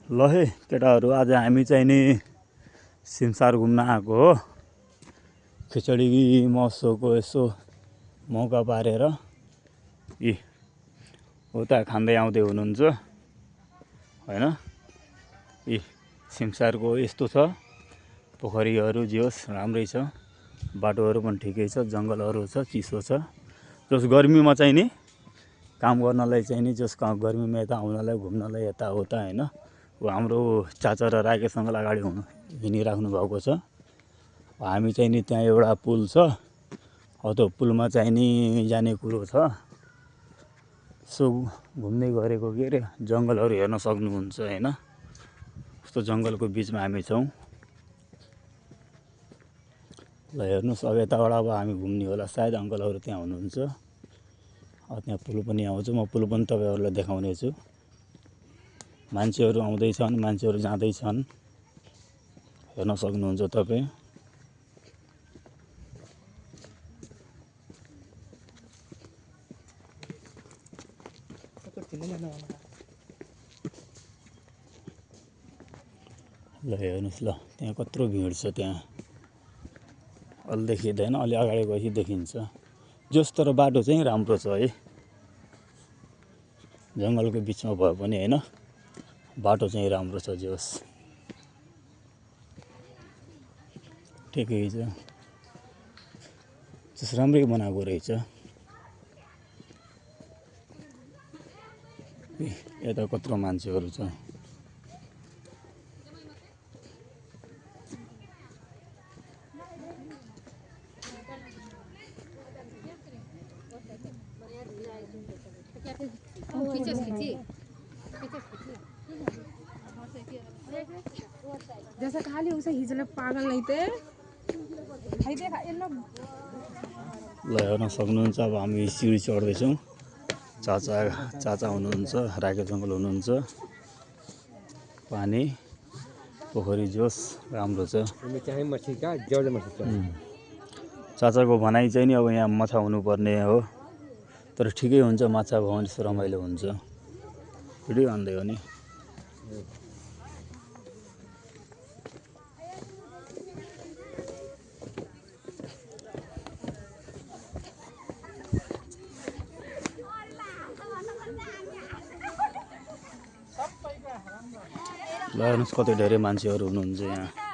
ल है केटाहरू आज हामी चाहिँ नि सिमसार घुम्न आएको हो। खिचडी महोत्सवको यसो मौका पारेर यी उता खाँदै आउँदै हुनुहुन्छ हैन। यी सिमसारको यस्तो छ, पोखरीहरू जे होस् राम्रै छ, बाटोहरू पनि ठिकै छ, जङ्गलहरू छ, चिसो छ। जस गर्मीमा चाहिँ नि काम गर्नलाई चाहिँ नि जस गर्मीमा यता आउनलाई घुम्नलाई यताउता हैन। हाम्रो चाचा र राकेश अङ्कल अगाडि हिँडिराख्नु भएको छ। हामी चाहिँ नि त्यहाँ एउटा पुल छ, त्यो पुलमा चाहिँ नि जाने कुरो छ। सो घुम्दै गरेको के अरे जङ्गलहरू हेर्न सक्नुहुन्छ हैन। यस्तो जङ्गलको बिचमा हामी छौँ। ल हेर्नुहोस्, अब यताबाट अब हामी घुम्ने होला सायद, अङ्कलहरू त्यहाँ हुनुहुन्छ। त्यहाँ पुल पनि आउँछ, म पुल पनि तपाईँहरूलाई देखाउने छु। मान्छेहरू आउँदैछन्, मान्छेहरू जाँदैछन्, हेर्न सक्नुहुन्छ तपाईँ। ल हेर्नुहोस्, ल त्यहाँ कत्रो भिड छ। त्यहाँ अलि देखिँदैन, अलि अगाडि गएपछि देखिन्छ। जस तर बाटो चाहिँ राम्रो छ है, जङ्गलको बिचमा भए पनि हैन, बाटो चाहिँ राम्रो छ। जोस् ठिकै छ, जस राम्रै बनाएको रहेछ। यता कत्रो मान्छेहरू छ। जैसा खाली उसे हिजले पागल नहीं थे ल हेर्न सक्नुहुन्छ, अब हामी सिँढी चढ्दैछौँ। चाचा हुनुहुन्छ, राकेश अङ्कल हुनुहुन्छ। पानी पोखरी जोस् राम्रो छ। चाचाको भनाइ चाहिँ नि अब यहाँ माछा हुनुपर्ने हो, तर ठिकै हुन्छ, माछा भयो भने रमाइलो हुन्छ। भिडियो हान्दै हो नि। ल हेर्नुहोस् कति धेरै मान्छेहरू हुनुहुन्छ यहाँ।